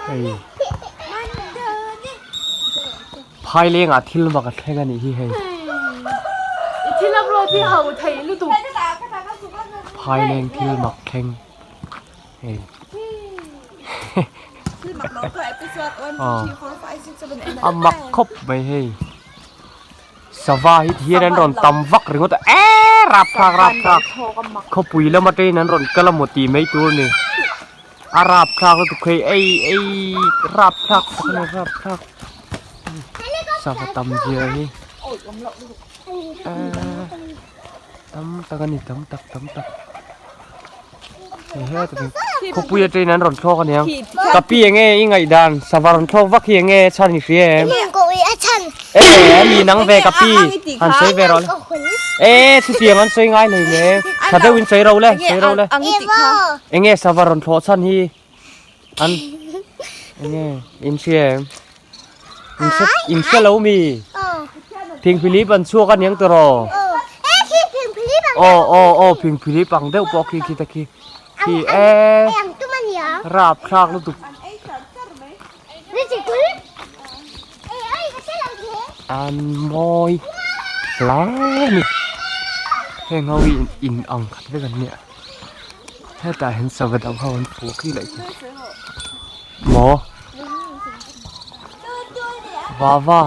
Hei Phaileng ah thil mak a thleng a nih hi hei. Phaileng thil mak thleng hei. A mak khawp mai hei. Sava hi ti hian an rawn tam vak ringawt a eee rapthlak rapthlak khawpui lam atangin an rawn kal a maw tih mai tur a ni a rapthlak lutuk phei ei ei rapthlak tak a ni rapthlak sava tam zia hi eee tam tak a ni tam tak tam tak. Khawpui atangin an rawn thlawk aniang. Ka pi enge i ngaihdan sava rawn thlawk vak hi enge chhan i hria em? E a ni nang ve ka pi han sawi ve rawh le. E chutiang an sawi ngai hlei le. Tha deuhin sawi ro le sawi ro le. Enge sava rawn thlawh chhan hi an enge in hria em? In hre in hre lo mi? Phingphilip an chhuak aniang tiraw? Aw aw aw phingphilip ang deuh pawh khi khi ta khi khi e rapthlak lutuk an mawi hle a ni heng ho hi in ang khat vek an nia hetah hian sava dang ho an phu khi leh khi maw. Va va.